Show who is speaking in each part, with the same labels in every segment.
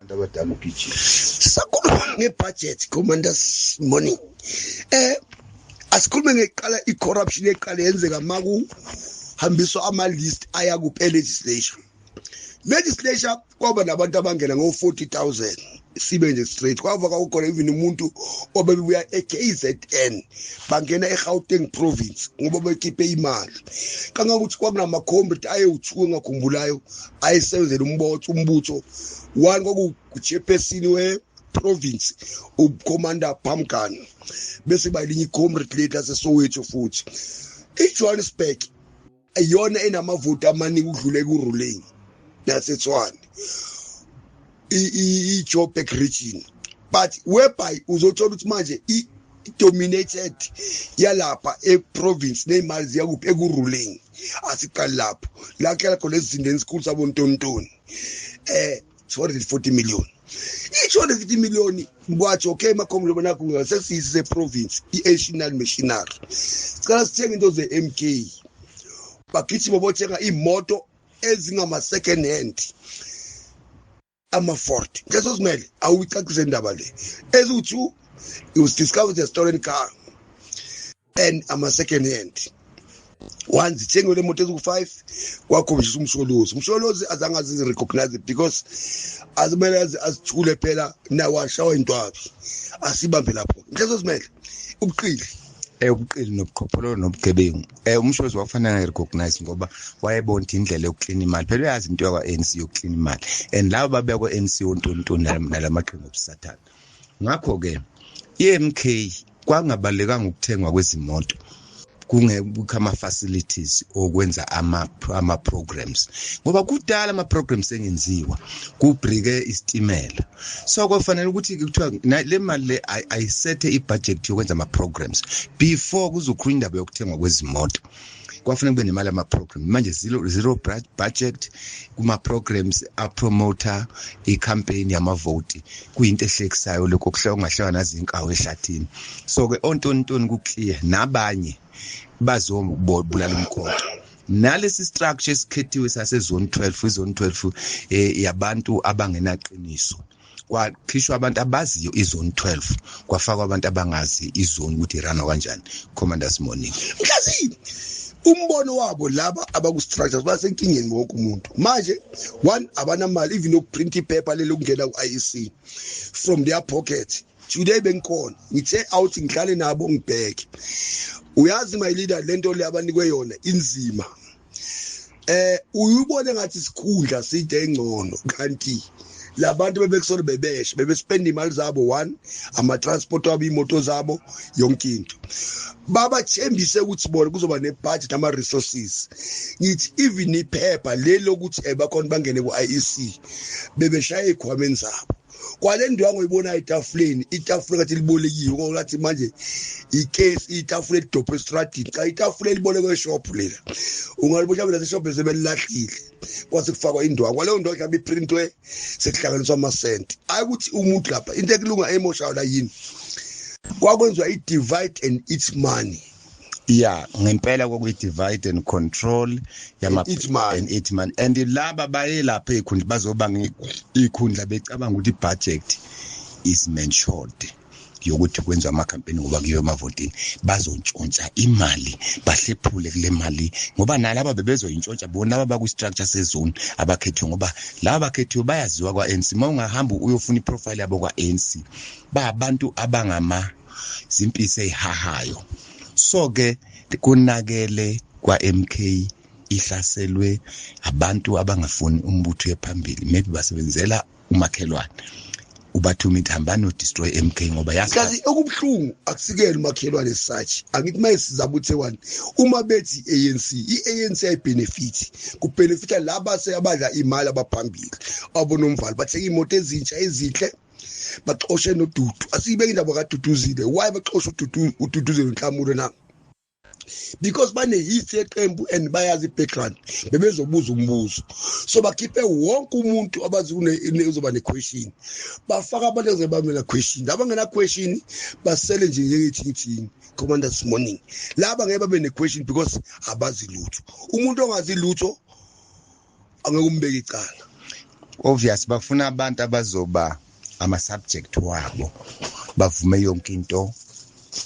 Speaker 1: Abantu abadala ugijima.
Speaker 2: Sakhuluma ngebudget, Commanders Morning. Asikhulume ngeqala i-corruption eqale yenzeka maku hambiswa ama list aya ku legislation. Legislature kwaba nabantu abangena ngo 40,000, sibe nje straight, kwava kwakukhona even umuntu obebuya e-KZN, bangena eGauteng province ngoba bekhiphe imali, kangangokuthi kwakunamakhombi ayewu-2 engakhumbulayo ayesebenzela umbutho. One kwaku-chairperson we-province, uCommander Pamkana, bese bayilinye i-comrade lethu laseSoweto. Futhi iJohannesburg iyona enamavoti amaningi ukudlula Ekurhuleni naseTshwane, i-Joburg region, but whereby uzothola ukuthi manje i-dominated yalapha e-province, ney'mali ziyakuphi? Ekurhuleni. Asiqali lapho la kuhlala khona esizindeni esikhulu sabontontoni, 240 million, i-250 million. Kwathi okay, makhomlo nakho sesiyise se-province, i-national machinery, sicela sithenge into ze-MK. Bagijima bothenga iy'moto ezingama-second hand, ama-Ford. Ngeso simele awuyicacise indaba le eziwu-two. It was discovered a stolen car and ama-second hand one, zithengiwe le moto eziwu-five. Kwakhombisa uMsholozi, uMsholozi azange azizi-recognize because azimele azithule phela, nawo ashawa intwabi. Asibambe lapho, ngeso simele, ubuqili.
Speaker 1: Ubuqili nobuqhophololo nobugebengu. UMsholozi wakufanele recognize ngoba wayebona ukuthi indlela yokuklina imali phela, uyazi into yakwa-ANC yokuklina imali, and labo babekwa-ANC ontontoni nalamaqhinga obusathane. Ngakho-ke i-MK kwangabalulekanga ukuthengwa kwezimoto, kungekho ama-facilities okwenza ama-programs, ngoba kudala ama-programs engenziwa, kubrike isitimela. So kwafanele ukuthi kuthiwa le mali le ayisethe i-budget yokwenza ama-programs before kuzokhulunywa indaba yokuthengwa kwezimoto. Kwafanele kube nemali ama-program. Manje zero budget kuma-programs apromota i-campaign yamavoti, kuyinto ehlekisayo lokho, kuhleka kungahleka nazinkawu ehlathini. So-ke ontontoni ku-clear, nabanye bazobulala umkhonto nalesi structure esikhethiwe sase-zone 12. I-zone 12 yabantu abangenaqiniso. Kwakhishwa abantu abaziyo i-zone 12, kwafakwa abantu abangazi i-zone ukuthi irunwa kanjani. Commanders Morning.
Speaker 2: Mhlazi umbono wabo laba abaku-structures basenkingeni, wonke umuntu manje. One, abanamali even yokuprint iphepha leli lokungena ku-IEC from their pocket. Today bengikhona, ngithe out ngihlale nabo ngibheke. Uyazi, my leader, lento le abanikwe yona inzima. Uyubone ngathi isikhundla side engcono, kanti labantu bebekusolo bebesha, bebespend imali zabo, one, ama transport wabo, imoto zabo, yonke into. Babathembise ukuthi bona kuzoba nebudget, ama resources. Ngithi even iphepha leli lokuthi bakhona bangene ku IEC, bebeshaya ezikhwameni zabo. Kwale ndwangu oyibonayo etafuleni, itafula kathi libolekiwe, ngathi manje icase, itafula elidophe estradini. Cha, itafula elibolekwe eshop lela, ungalibona mina eshop sebelilahlile, kwase kufakwa indwangu. Kwaleyo ndwangu mhlawumbe iprintwe, sekuhlanganiswa amasenti. Hayi ukuthi umuntu lapha into ekulunga emoshayo la yini, kwakwenziwa i-divide and eat money.
Speaker 1: Ya, ngempela kwakuyi-divide and control
Speaker 2: yama and eat money.
Speaker 1: And eat money. And laba baye lapha ey'khundla, bazobanga iy'khundla becabanga ukuthi i-budget is mentioned yokuthi kwenziwa amakhampeni ngoba kuyiwe emavotini, bazontshontsha imali, bahlephule kule mali, ngoba nalaba bebezoyintshontsha bona laba bakwi-structure sezone abakhethiwe, ngoba laba bakhethiwe bayaziwa kwa-ANC. Uma ungahamba uyofuna iprofile yabo kwa-ANC, bayabantu abangama zimpisi eyihahayo. So ke kunakele kwa-MK, ihlaselwe abantu abangafuni umbutho ephambili, maybe basebenzela umakhelwane, ubathuma ithi hambani destroy MK ngoba yazi.
Speaker 2: Kazi okubuhlungu akusikele umakhelwane sachi. Angithi mayisizaba uthe one, uma bethi ANC, iANC ayibenefit, kubenefita laba abadla imali abaphambili, abonomvalo, bathenga imoto ezintsha ezinhle, baxoshe noDudu. Asiyibeke indaba kaDuduzile. Why baxoshe uDudu, uDuduzile Nhlamulo na? Because bane-hit yeqembu and bayazi i-background, bebezobuza umbuzo, so bakhiphe wonke umuntu abazi uzoba ne-question, bafaka abantu ezebamela question. Abangena question basele nje njengethingithini. Commanders Morning, laba ngeke babe ne-question because abazi lutho. Umuntu ongazi lutho angeke umbeke icala.
Speaker 1: Obvious bafuna abantu abazoba ama subject wabo, bavume yonke into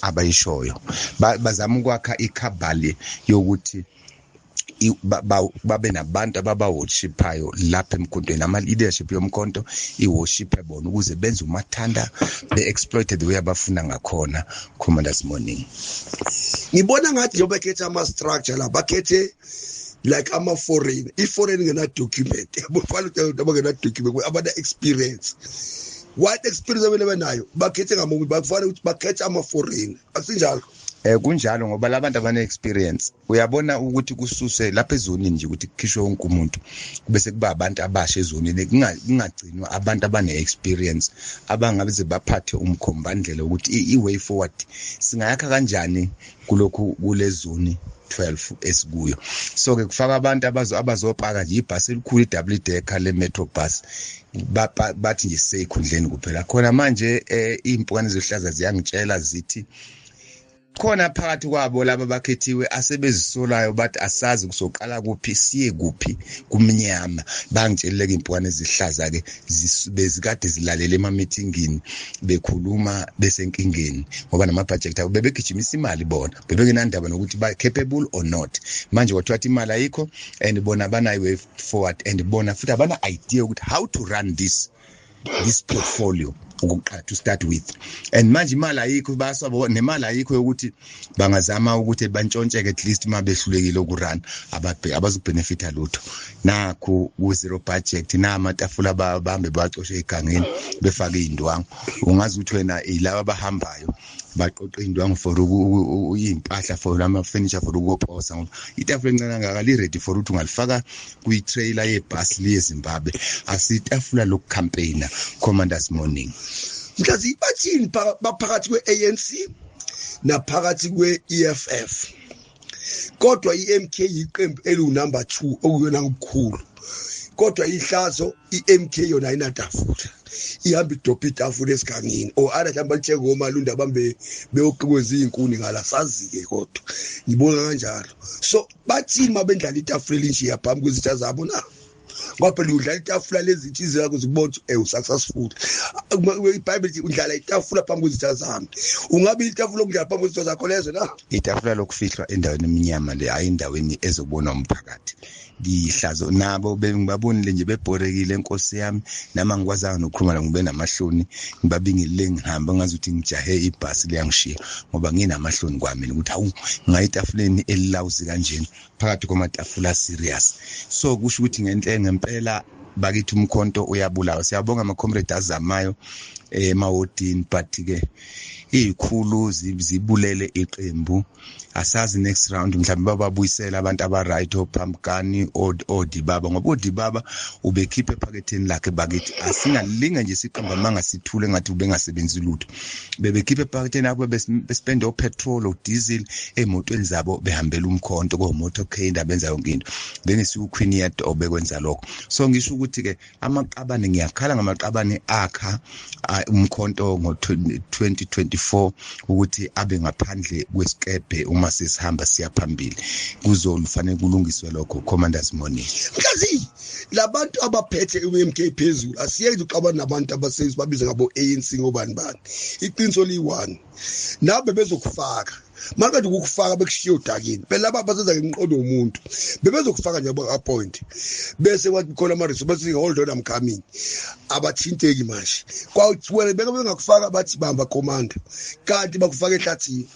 Speaker 1: abayishoyo. Bazama ukwakha ikhabhali yokuthi babe nabantu ababaworshiphayo lapha emkhontweni, ama leadership yomkhonto iworship bona ukuze benze umathanda, be-exploited the way abafuna ngakhona. Commanders Morning.
Speaker 2: Ngibona ngathi njengoba bekhethe ama-structure la, bakhethe like ama-foreign, i-foreign ngena-document, yabo abangena document, abana-experience. What experience abele benayo? Bakhethe ngamuntu, bakufanele ukuthi bakhethe ama-foreign, akusinjalo?
Speaker 1: Kunjalo, ngoba labantu abane experience, uyabona ukuthi kususe lapha ezonini nje ukuthi kukhishwe wonke umuntu bese kuba abantu abasha ezonini, kungagcinwa abantu abane experience abangabe baphathe umkhombandlela ukuthi i-way forward singayakha kanjani kulokhu kule zone 12 esikuyo. So ke kufaka abantu abazopaka nje ibhasi elikhulu, i-double decker le Metro Bus, bathi nje seyikhundleni kuphela khona manje. Iy'mpukane ezihlaza ziyangitshela zithi khona phakathi kwabo laba bakhethiwe asebezisolayo, bathi asazi kusoqala kuphi siye kuphi, kumnyama. Bangitshelile impukane ezihlaza ke bezikade zilalela ema-meetingini bekhuluma besenkingeni, ngoba nama-budget abo bebegijimisa imali, bona bebengenandaba nokuthi ba capable or not. Manje kwathiwa ukuthi imali ayikho and bona abanayo way forward, and bona futhi abana idea ukuthi how to run this portfolio ukuqala, to start with. And manje imali ayikho, basabo nemali ayikho yokuthi bangazama ukuthi bantshontsheke at least uma behlulekile ukurun, abazubenefita lutho. Nakhu ku zero budget, namatafula babambe bacoshe egangeni befake indwangu, ungazi ukuthi wena ilaba abahambayo baqoqa indwangu for izimpahla, for ama furniture, for ukuposa, ngoba itafula encane kangaka li ready for ukuthi ungalifaka kwi trailer yebhasi liye eZimbabwe. Asitafula lokucampaigner. Commanders Morning.
Speaker 2: Mhlazi bathini baphakathi kwe-ANC naphakathi kwe-EFF, kodwa i-MK iqembu eliwu-number 2 okuyona ngobukhulu, kodwa ihlazo i-MK yona ayinatafula, ihamba idobha itafula esigangeni or ada mhlawumbe alitsheke ngomalunda bambe beyoqikwenza iy'nkuni ngala, sazi-ke, kodwa ngibona kanjalo. So bathini uma bendlala itafula elinjeya phambi kwezitha zabo na? Ngoba phela udlala itafula lezitha zakho zikubona ukuthi usuccessful. IBhayibheli lithi udlala itafula phambi kwezitha zami. Ungabe itafula okudlala phambi kwezitha zakho lezo na?
Speaker 1: Itafula lokufihlwa endaweni eminyama le, hayi endaweni ezobonwa umphakathi. Lihlazo nabo bengibabonile nje bebhorekile, enkosi yami, nami angikwazanga nokukhuluma nabo, ngibe namahloni, ngibabingelele ngihamba ngazi ukuthi ngijahe ibhasi liyangishiya, ngoba nginamahloni kwami ukuthi hawu, ngayitafuleni elilawuzi kanjena phakathi kwamatafula serious. So kusho ukuthi ngenhle ngempela bakithi umkhonto uyabulawa. Siyabonga ama comrade azamayo emawodini, but ke izikhulu zibulele iqembu. Asazi next round mhlawumbe bababuyisela abantu aba right, oPhamkani odibaba, ngoba odibaba ubekhipha ephaketheni lakhe bakithi. Asingalinga nje siqamba manga sithule ngathi ubengasebenzi lutho, bebekhipha ephaketheni apho bespend opetrol o diesel emotweni zabo, behambela umkhonto ko motorcade, abenza yonke into, bengisiku Queen yet obekwenza lokho. So ngisho ukuthi ke amaqabane, ngiyakhala ngamaqabane akha umkhonto ngo-2024 ukuthi abe ngaphandle kwesikebhe uma sesihamba siya phambili. Kuzofanele kulungiswe lokho. Commanders Morning.
Speaker 2: Mhlazi labantu abaphethe iMK phezulu, asiyeke uxabana nabantu abasebenzi babize ngabo ANC ngobani bani, iqiniso liyi-1 nabe bezokufaka makade ukufaka bekushiya odakini phela laba basenza ngemqondo womuntu, bebezokufaka nje aba-appoint bese kwathi khona ama-resource bathi hold on, I'm coming, abathinteki manje. Kwawena beke bengakufaka bathi bamba commander, kanti bakufaka ehlathini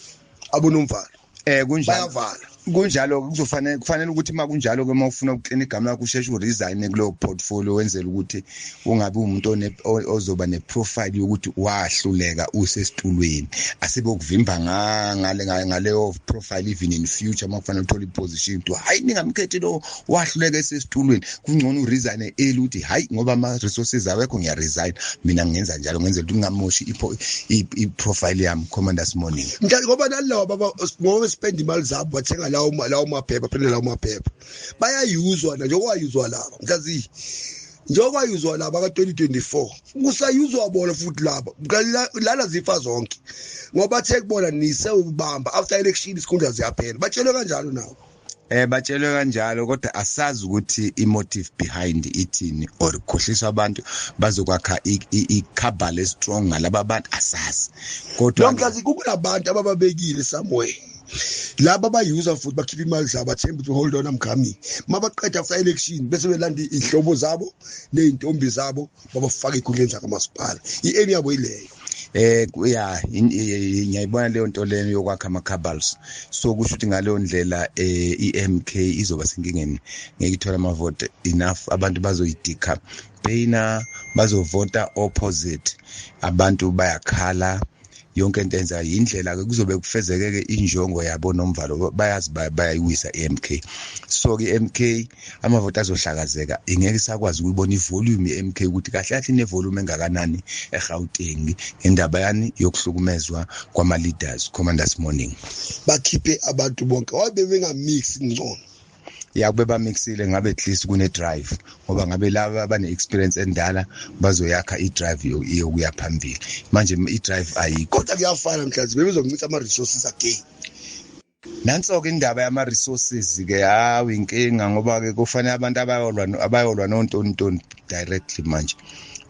Speaker 2: abonomvalo.
Speaker 1: Kunjalo.
Speaker 2: Bayavala.
Speaker 1: Kunjalo, kuzofanele kufanele ukuthi uma kunjalo ke, uma ufuna ukuklina igama lakho usheshe uresign kuleyo portfolio, wenzele ukuthi ungabi umuntu ozoba neprofile yokuthi wahluleka usesitulweni, asebokuvimba ngale ngaleyo profile even in future uma kufanele uthole iposition, to hayi ningamkhethi lo wahluleka esesitulweni. Kungcono uresign early ukuthi hayi, ngoba ama resources awekho, ngiya resign mina, ngenza njalo ngenzela ukuthi ngingamoshi i-profile yami. Commanders Morning.
Speaker 2: Mhlawumbe ngoba nalawa baba ngoba spend imali zabo bathenga lawo maphepha, phela lawo maphepha bayayuzwa na, njengoba wayuzwa laba mhlazi, njengoba wayuzwa laba ka-2024 kusayuzwa bona futhi laba lala zifa zonke, ngoba bathe kubona nise ubamba after election isikhundla ziyaphela, batshelwe kanjalo nawo.
Speaker 1: Batshelwe kanjalo, kodwa asazi ukuthi i-motive behind ithini, or kukhohliswa abantu bazokwakha i-cabal strong ngalaba bantu, asazi. Kodwa
Speaker 2: Mhlazi kunabantu abababekile somewhere laba abayuza futhi bakhipha imali zabo, bathemba ukuthi hold on, I'm coming. Mabaqeda after election bese belanda ihlobo zabo nezintombi zabo babafaka ikhundleni zakamasipala. I-aim yabo ileyo.
Speaker 1: Ya, ngiyayibona leyo nto leyo yokwakha ama-cabals. So kusho ukuthi ngaleyo ndlela i-MK izoba senkingeni, ngeke ithole amavote enough. Abantu bazoyidikha payina, bazovota opposite, abantu bayakhala, yonke into enza indlela ke kuzobe kufezekeke injongo yabo nomvalo, bayazi bayayiwisa iMK. So ke iMK amavoti azohlakazeka, ingeke isakwazi ukuyibona ivolume yeMK ukuthi kahle kahle ine volume engakanani eGauteng ngendaba yani yokuhlukumezwa kwama leaders. Commanders morning.
Speaker 2: Bakhiphe abantu bonke wabe bengamix ngcono.
Speaker 1: Ya, kube bamixile ngabe at least kune drive, ngoba ngabe laba abane experience endala bazoyakha i drive yokuya phambili. Manje i drive ayikho.
Speaker 2: Kodwa kuyafana mhlazi bebezoncitha ama resources again.
Speaker 1: Nanso ke indaba yama resources ke, hawu inkinga, ngoba ke kufanele abantu abayolwa nontontoni directly. Manje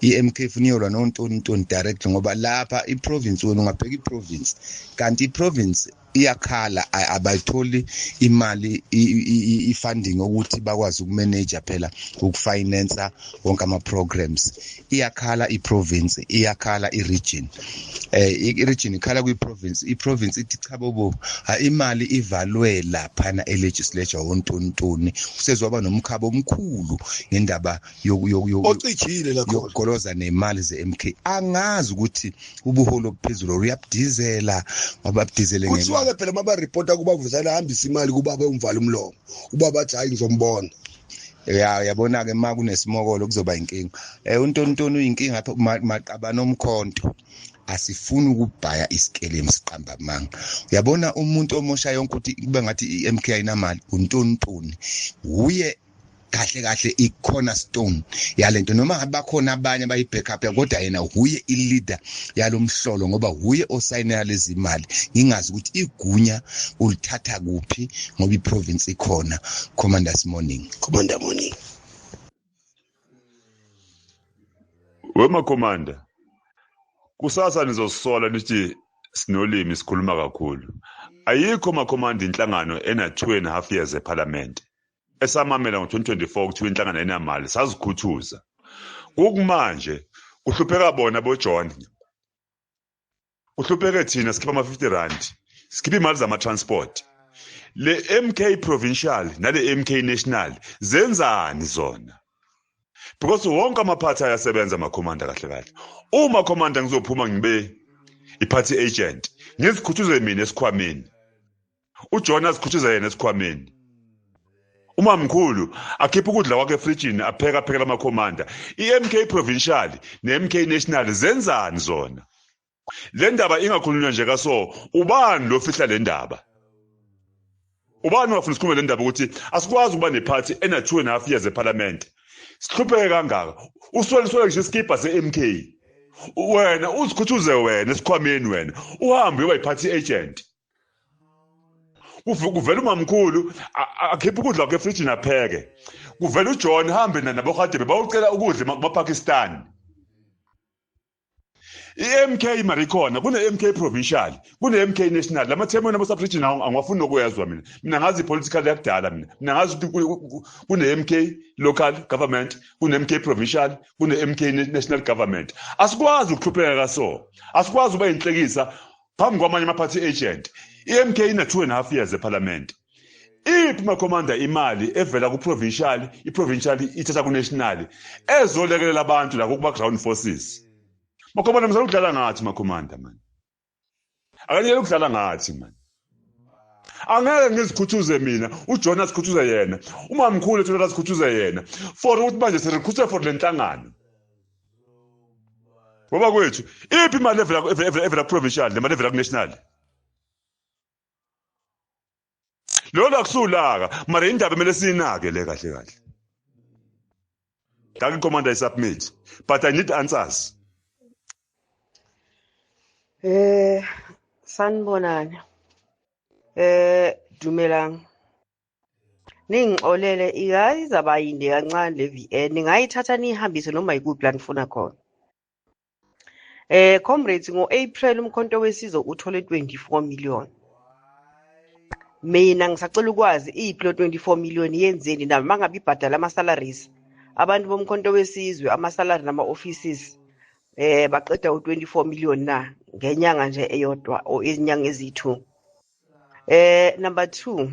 Speaker 1: iMK ifuna iyolwa nontontoni directly, ngoba lapha iprovince, wena ungabheka iprovince, kanti iprovince iyakhala, abayitholi imali, i-funding ukuthi bakwazi ukumanage phela ukufinance wonke ama programs. Iyakhala iprovince, iyakhala iregion, iregion ikhala kwiprovince, iprovince ithi cha bobo, imali ivalwe lapha elegislature wontontoni. Usezoba nomkhaba omkhulu ngendaba
Speaker 2: ocijile la khona
Speaker 1: yokugoloza nemali zeMK. Angazi ukuthi ubuholo obuphezulu uyabudizela, wababudizele.
Speaker 2: Kuthiwa ke phela maba reporta kuba vusana hambisa imali kubaba umvala umlomo, ubaba athi hayi ngizombona.
Speaker 1: Ya, yabona ke ma kunesimokolo kuzoba inkinga. Untontoni uyinkinga apha, maqabana omkhonto. Asifuni ukubhaya isikelemu siqamba amanga. Uyabona umuntu omosha yonke ukuthi kube ngathi iMK ayinamali, untontoni uye kahle kahle i-cornerstone yalento. Noma ngabe bakhona abanye abayi-backup, kodwa yena huye i-leader yalomhlolo, ngoba huye osayinela lezi mali. Ngingazi ukuthi igunya ulithatha kuphi, ngoba i-province ikhona. Commanders morning.
Speaker 2: Commander morning.
Speaker 3: Wema commander, kusasa nizosola nithi sinolimi sikhuluma kakhulu. Ayikho makhomanda inhlangano ena 2.5 years eParliament esamamela ngo-2024 kuthiwa inhlangano enamali, sazikhuthuza. Kukumanje kuhlupheka bona boJohn, kuhlupheke thina, sikhipha ama-50 rand, sikhipha imali zama-transport. Le MK provincial nale MK national zenzani zona? Because wonke amaphathi ayasebenza makhomanda. Kahle kahle uma commander ngizophuma ngibe i-party agent, ngizikhuthuze mina esikhwameni, uJohn azikhuthuze yena esikhwameni, umamkhulu akhipha ukudla kwakhe efrijini apheka aphekela amakhomanda. I-MK provincial ne-MK national zenzani zona? Le ndaba ingakhulunywa nje kaso, ubani lo fihla le ndaba? Ubani ongafuna sikhulume le ndaba ukuthi asikwazi ukuba nephathi ena 2.5 years eParliament, sihlupheke kangaka? Uswele ngisho isikibha se-MK, wena uzikhuthuze wena esikhwameni, wena uhambe uyoba yi-party agent. Kuvela umamkhulu akhiphe ukudla kwakhe efrijini apheke, kuvela uJohn hambe naboHadebe bawucela ukudla kumaPakistan. I-MK marikhona, kune-MK provincial, kune-MK national. Lamathemu wena sub-region angiwafuni nokuyazwa mina. Mina ngazi i-political yakudala mina. Mina ngazi ukuthi kune-MK local government, kune-MK provincial, kune-MK national government. Asikwazi ukuhlupheka kaso, asikwazi ukuba yinhlekisa phambi kwamanye ama-party agent. I-MK ina 2.5 years eParliament. Iphi makhomanda imali evela ku-provincial, i-provincial ithatha ku-national ezolekelela abantu la kuba ground forces? Makhomanda mzala ukudlala ngathi makhomanda man. Akaniyele ukudlala ngathi man. Angeke ngizikhuthuze mina, uJohn asikhuthuze yena, umamkhulu ethu asikhuthuze yena, for ukuthi manje sirekhuthe for lenhlangano. Ngoba kwethu iphi imali evela provincial nemali evela ku-national? Lolo akusulaka, mara indaba kumele siyinake le kahle kahle. Dankie Commander, I submit, but I need answers.
Speaker 4: Sanibonani. Dumelang. Ningixolele izaba yinde kancane le VN, ningayithatha niyihambise noma yikuphi la nifuna khona. Comrades, ngo-April uMkhonto weSizwe uthole 24 million. Mina ngisacela ukwazi iphi lo 24 million, yenzeni nami mangabe ibhadala ama-salaries abantu boMkhonto weSizwe, ama-salary nama-offices, baqeda u-24 million na ngenyanga nje eyodwa or izinyanga eziyi-2? Number 2,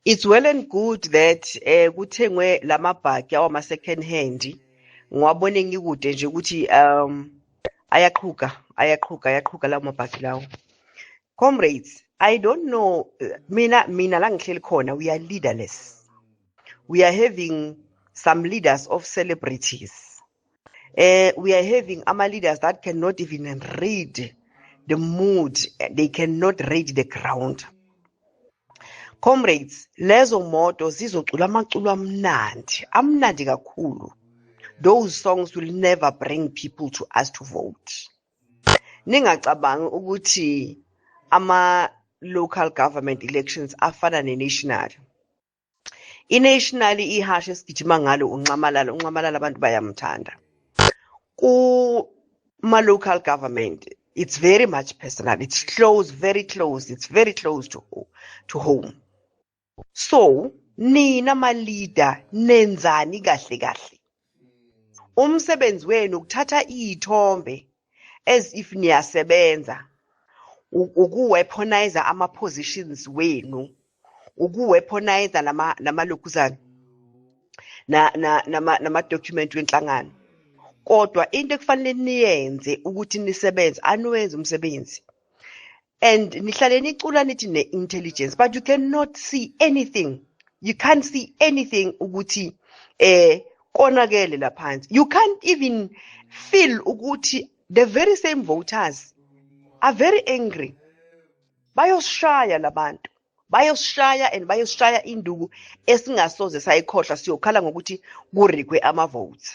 Speaker 4: it's well and good that kuthengwe lamabhaki awama second hand. Ngiwabone ngikude nje ukuthi ayaqhuga, ayaqhuga, ayaqhuga lawo mabhaki lawo. Comrades, I don't know, mina la ngihleli khona, we are leaderless. We are having some leaders of celebrities. We are having ama leaders that cannot even read the mood, they cannot read the ground. Comrades, lezo moto zizocula amaculo amnandi, amnandi kakhulu. Those songs will never bring people to us to vote. Ningacabangi ukuthi ama local government elections afana ne-national. I-national ihashe esigijima ngalo uNxamalala, uNxamalala abantu bayamthanda. Kuma local government it's very much personal, it's close, very close, it's very close to home. So nina ma leader nenzani kahle kahle? Umsebenzi wenu ukuthatha iy'thombe as if niyasebenza, uku-weaponize ama-positions wenu, uku-weaponize namalokhuzana nama-document wenhlangano. Kodwa into ekufanele niyenze ukuthi nisebenze, aniwenze umsebenzi. And nihlale nicula nithi ne-intelligence, but you cannot see anything. You can't see anything ukuthi konakele laphansi. You can't even feel ukuthi the very same voters are very angry. Bayosishaya labantu, bayosishaya and bayosishaya induku esingasoze sayikhohlwa, siyokhala ngokuthi kurigwe ama-votes.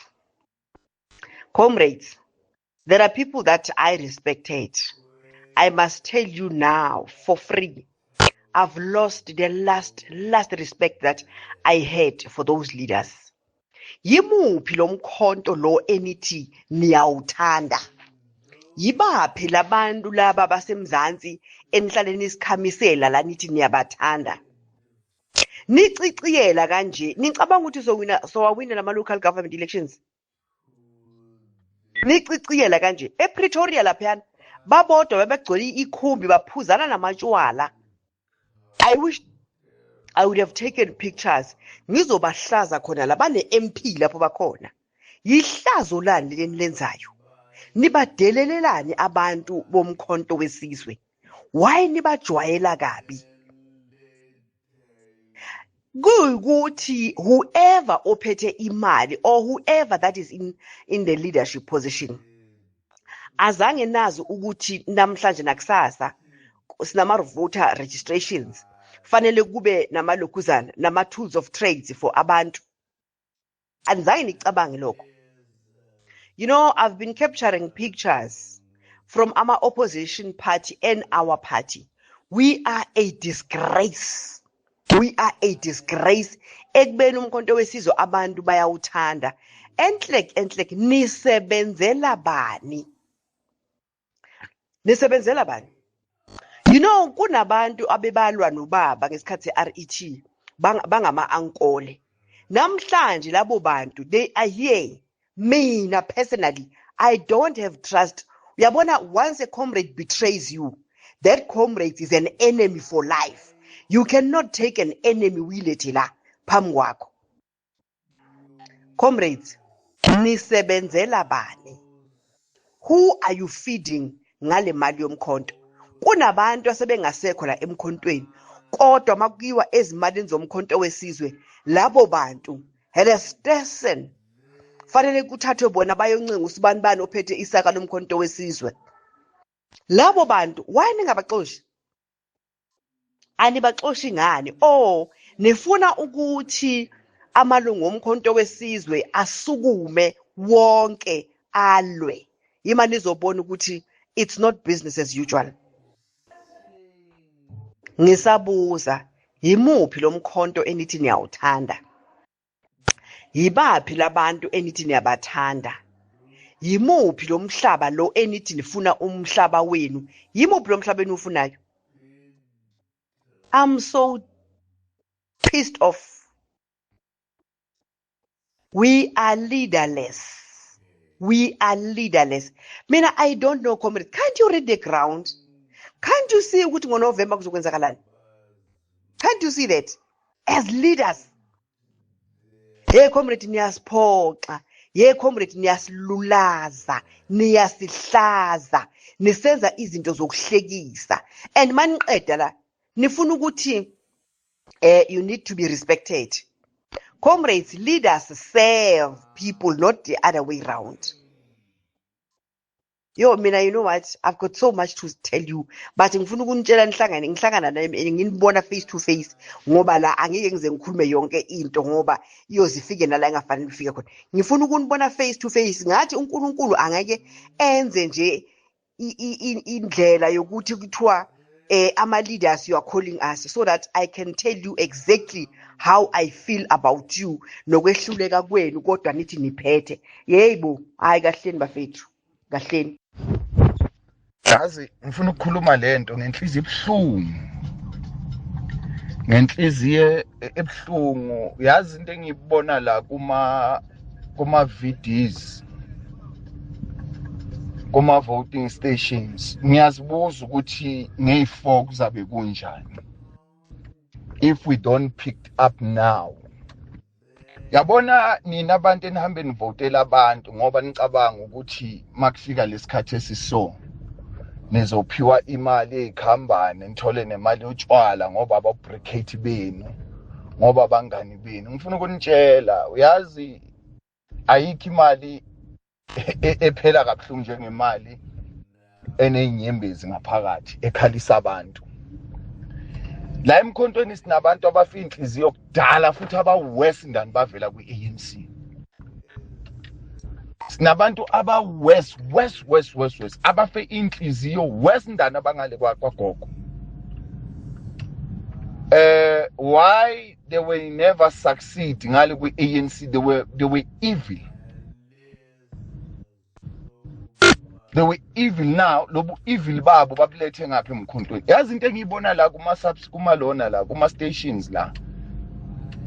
Speaker 4: Comrades, there are people that I respected. I must tell you now for free, I've lost the last respect that I had for those leaders. Yimuphi lo mkhonto lo enithi niyawuthanda? Yibaphi labantu laba basemzansi enihlale nisikhamisela la nithi niyabathanda? Niciciyela kanje, nicabanga ukuthi sowina, sowawina lama local government elections? Niciciyela kanje ePretoria laphayana, babodwa bebegcwele ikhumbi baphuzana namatshwala. I wish I would have taken pictures, ngizobahlaza khona la bane MP lapho bakhona. Yihlazo lani leli lenzayo? Nibadelelelani abantu boMkhonto weSizwe? Why nibajwayela kabi? Kuyikuthi whoever ophethe imali or whoever that is in the leadership position, azange nazi ukuthi namhlanje nakusasa sinama voter registrations, fanele kube namalokhuzana nama tools of trades for abantu. Anizange nicabange lokho. You know, I've been capturing pictures from our opposition party and our party. We are a disgrace. We are a disgrace. Ekubeni uMkhonto weSizwe abantu bayawuthanda. Enhlek, enhlek, nisebenzela bani? Nisebenzela bani? You know, kunabantu abebalwa nobaba ngesikhathi se-RET, bangama-ankole. Namhlanje labo bantu, they are here. Mina personally, I don't have trust. Uyabona, once a comrade betrays you, that comrade is an enemy for life. You cannot take an enemy uyilethe la phambi kwakho. Comrades, nisebenzela bani? Who are you feeding ngale mali yomkhonto? Kunabantu asebengasekho la emkhontweni, kodwa makuyiwa ezimalini zomkhonto wesizwe, labo bantu helestesen fanele kuthathwe bona bayoncenga usibani bani ophethe isaka lomkhonto wesizwe. Labo bantu why ningabaxoshi? Anibaxoshi ngani? Oh, nifuna ukuthi amalungu omkhonto wesizwe asukume wonke alwe. Yima nizobona ukuthi it's not business as usual. Ngisabuza, Yimuphi lo mkhonto enithi niyawuthanda? Yibaphi labantu enithi niyabathanda? Yimuphi lo mhlaba lo enithi nifuna umhlaba wenu? Yimuphi lo mhlaba eniwufunayo? I'm so pissed off. We are leaderless. We are leaderless. Mina, I don't know, comrade. Can't you read the ground? Can't you see ukuthi ngoNovember kuzokwenzakalani? Can't you see that? As leaders. Hey, comrade, niyasiphoxa. Hey, comrade, niyasilulaza. Niyasihlaza. Nisenza izinto zokuhlekisa. And maniqeda la, nifuna ukuthi you need to be respected. Comrades, leaders serve people, not the other way round. Yo, mina, you know what? I've got so much to tell you. But ngifuna ukunitshela nihlangane, ngihlangana naye nginibona face to face ngoba la angeke ngize ngikhulume yonke into ngoba iyozifike nala engafanele ifike khona. Ngifuna ukunibona face to face. Ngathi uNkulunkulu angeke enze nje indlela yokuthi kuthiwa ama leaders, you are calling us so that I can tell you exactly how I feel about you nokwehluleka kwenu, kodwa nithi niphethe. Yebo, hayi kahleni bafethu, kahleni.
Speaker 1: Yazi ngifuna ukukhuluma lento ngenhliziyo ebuhlungu, ngenhliziyo ebuhlungu. Yazi into engiyibona la kuma VDs, kuma voting stations, ngiyazibuza ukuthi ngeyi-4 kuzabe kunjani if we don't pick up now. Yabona nina abantu enihambe nivotela abantu ngoba nicabanga ukuthi makufika lesikhathi esiso nizophiwa imali ezikhambane, nithole nemali yotshwala ngoba ababricate benu, ngoba abangani benu. Ngifuna ukunitshela, uyazi ayikho imali ephela kabuhlungu njengemali enezinyembezi ngaphakathi ekhalisa abantu. La emkhontweni sinabantu abafa inhliziyo kudala futhi aba-worse than bavela kwi-ANC. Sinabantu aba-worse, worse, worse, worse, worse, abafe inhliziyo worse than abangale kwagogo. Why they will never succeed ngale kwi-ANC? They were evil. They were evil. Now lobu evil babo babulethe ngapha emkhontweni. Yazi into engiyibona la kuma subs, kuma lona la kuma stations la,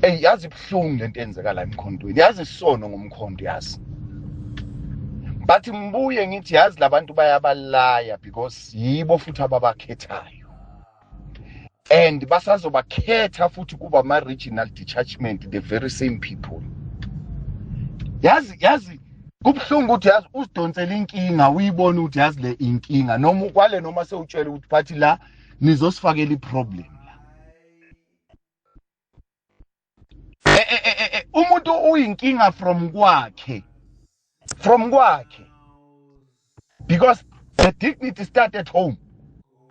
Speaker 1: hey, yazi ibhlungu lento enzeka la emkhontweni. Yazi isono ngomkhonto, yazi. But ngibuye ngithi yazi labantu bayabalaya because yibo futhi ababakhethayo, and basazobakhetha futhi kuba ama regional detachment, the very same people. Yazi kubuhlungu ukuthi yazi usidonsela inkinga, uyibone ukuthi yazi le inkinga noma kwale noma sewutshela ukuthi phathi la nizosifakela iproblem la. Umuntu uyinkinga from kwakhe, because the dignity start at home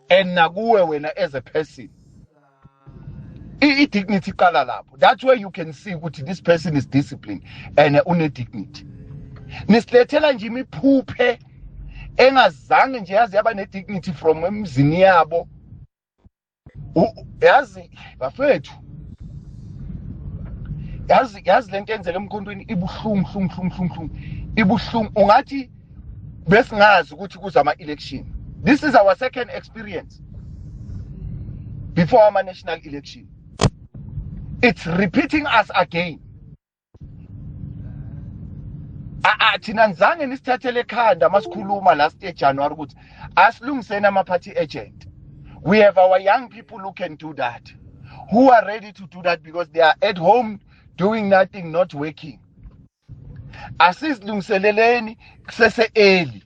Speaker 1: and nakuwe wena as a person. I-dignity iqala lapho. That's where you can see ukuthi this person is disciplined and une dignity. Nisilethela nje imiphuphe engazange nje yazi yaba ne-dignity from emzini yabo. Yazi bafethu, yazi lento enzeka emkhontweni ibuhlungu, hlungu, hlungu, hlungu, hlungu, ibuhlungu. Ungathi besingazi ukuthi kuza ama-election. This is our second experience before our national election. It's repeating us again. Thina nizange nisithathele ekhanda masikhuluma last year January ukuthi asilungiseni ama-party agent. We have our young people who can do that, who are ready to do that because they are at home doing nothing, not working. Asizilungiseleleni kusese early.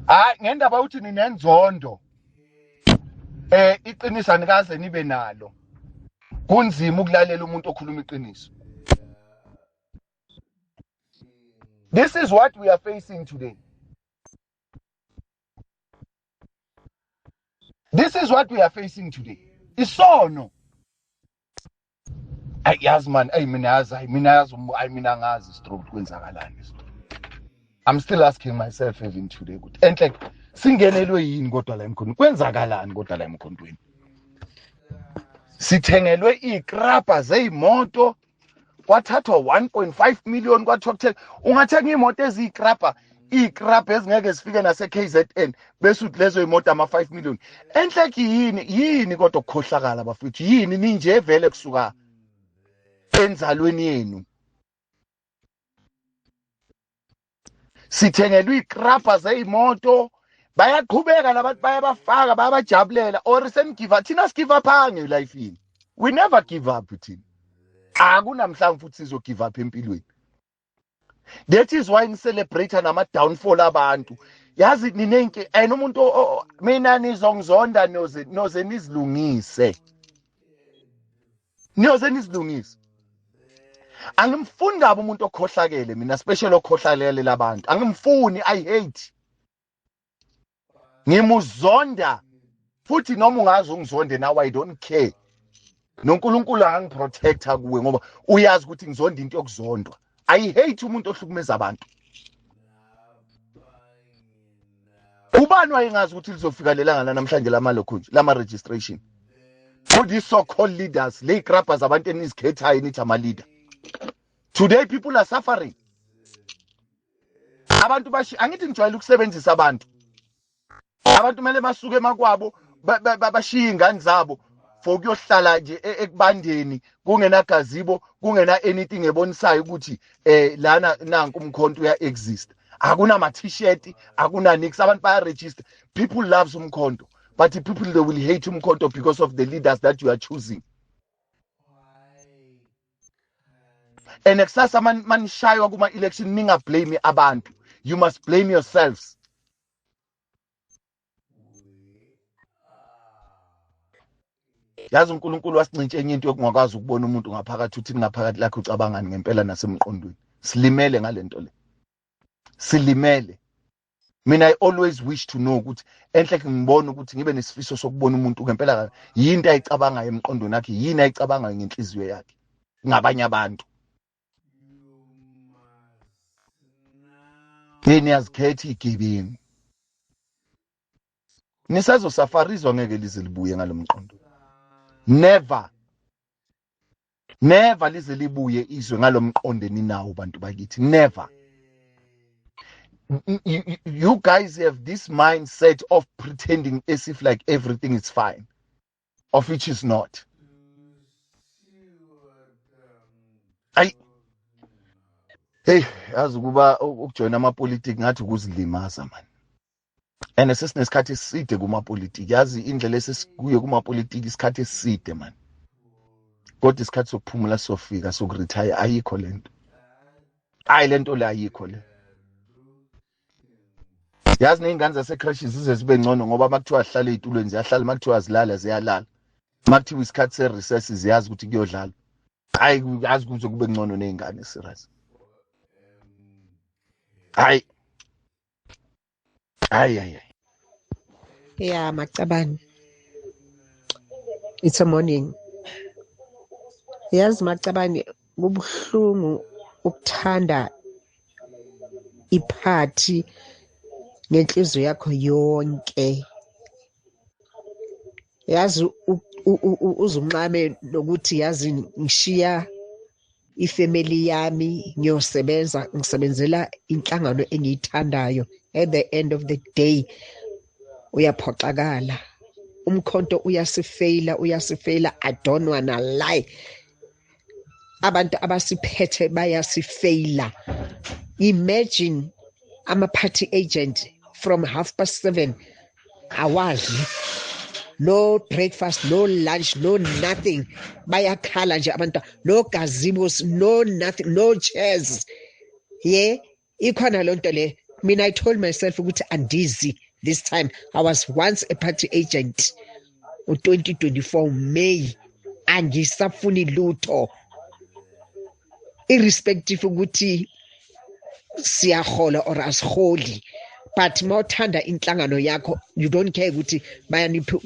Speaker 1: Hayi ngendaba uthi ninenzondo, iqiniso anikaze nibe nalo. Kunzima ukulalela umuntu okhuluma iqiniso. This is what we are facing today. This is what we are facing today. Isono. Ay yazi man, ay mina yazi, ay mina yazi, ay mina ngazi stroke kwenzakalani. I'm still asking myself even today ukuthi enhle singenelwe yini kodwa la emkhontweni? Kwenzakalani kodwa la emkhontweni?
Speaker 5: Sithengelwe ikrapa zeyimoto, kwathathwa 1.5 million kwathiwa kuthenga. Ungathenga imoto eziyikrapa, ikrapa ezingeke zifike nase KZN, bese uthi lezo imoto ama 5 million. Enhleki yini kodwa ukukhohlakala bafethu? Yini ninje vele kusuka enzalweni yenu? Sithengelwe ikrapa zeyimoto, bayaqhubeka labantu, bayabafaka, bayabajabulela. Or senigive up, thina sigive up ange life-ini. We never give up thina. Akunamhlanje futhi sizo give up empilweni. That is why ni celebrate nama downfall abantu. Yazi ninenki and umuntu mina nizongizonda noze nizilungise. Niyoze nizilungise. Angimfuni kabi umuntu okhohlakele mina, special okhohlakele labantu. Angimfuni, I hate. Ngimuzonda futhi noma ungazi ungizonde now, I don't care. NoNkulunkulu angiprotecta kuwe ngoba uyazi ukuthi ngizonda into yokuzondwa. I hate umuntu ohlukumeza abantu. Ubani wayengazi ukuthi lizofika lelanga namhlanje lamalokhunje lama registration? For these so-called leaders, le grabbers abantu enizikhethayo nithi ama leader. Today people are suffering. Abantu bashi angithi ngijwayele ukusebenzisa abantu. Abantu kumele basuke emakwabo bashiye ingane zabo for kuyohlala nje ekubandeni, kungena gazebo, kungena anything ebonisayo ukuthi lana nanku umkhonto uya exist. Akuna ma t-shirt, akuna nix, abantu baya register. People loves umkhonto, but the people they will hate umkhonto because of the leaders that you are choosing. And kusasa manishaywa kuma election, ninga blame abantu. You must blame yourselves. Yazi uNkulunkulu wasincintshe enye into yokungakwazi ukubona umuntu ngaphakathi, uthi ngaphakathi lakhe ucabangani ngempela nasemqondweni. Silimele ngalento le. Silimele. Mina I always wish to know ukuthi enhle ngibona ukuthi ngibe nesifiso sokubona umuntu ngempela yinto ayicabangayo emqondweni wakhe, yini ayicabangayo ngenhliziyo yakhe ngabanye abantu. Yini yazikhetha igebengu. Nisazosafarizwa ngeke lize libuye ngalomqondo. Never. Never lize libuye izwe ngalomqondo ninawo bantu bakithi. Never. You guys have this mindset of pretending as if like everything is fine, of which is not. Hey, yazi kuba ukujoina amapolitiki ngathi ukuzilimaza man. And sesinesikhathi eside kumapolitiki. Yazi indlela esesikuyo kumapolitiki isikhathi eside man. Kodwa isikhathi sokuphumula sofika sokuretire ayikho lento. Hayi lento le ayikho le. Yazi nezingane zase-creche zize zibe ngcono ngoba makuthiwa zihlale ezitulweni ziyahlala, makuthiwa zilala ziyalala. Makuthiwa isikhathi se-recess ziyazi ukuthi kuyodlalwa. Hayi yazi kuze kube ngcono nezingane serious. Hayi. Hayi hayi.
Speaker 6: Yeah, Macabane. It's a morning. Yazi Macabane, kubuhlungu ukuthanda iphathi ngenhliziyo yakho yonke. Yazi uzunqame nokuthi yazi ngishiya ifamily yami ngiyosebenza, ngisebenzela inhlangano engiyithandayo. At the end of the day uyaphoxakala. Umkhonto uyasifeyila, uyasifeyila. I don't wanna lie. Abantu abasiphethe bayasifeyila. Imagine ama party agent from 7:30 awadli, no breakfast, no lunch, no nothing. Bayakhala nje abantu, no gazebos, no nothing, no chairs. Yeah, ikhona lonto le. Mina I told myself ukuthi andizi this time. I was once a party agent u-2024 May. Angisafuni lutho, irrespective ukuthi siyahola or asiholi, but mawuthanda inhlangano yakho you don't care ukuthi bayanipha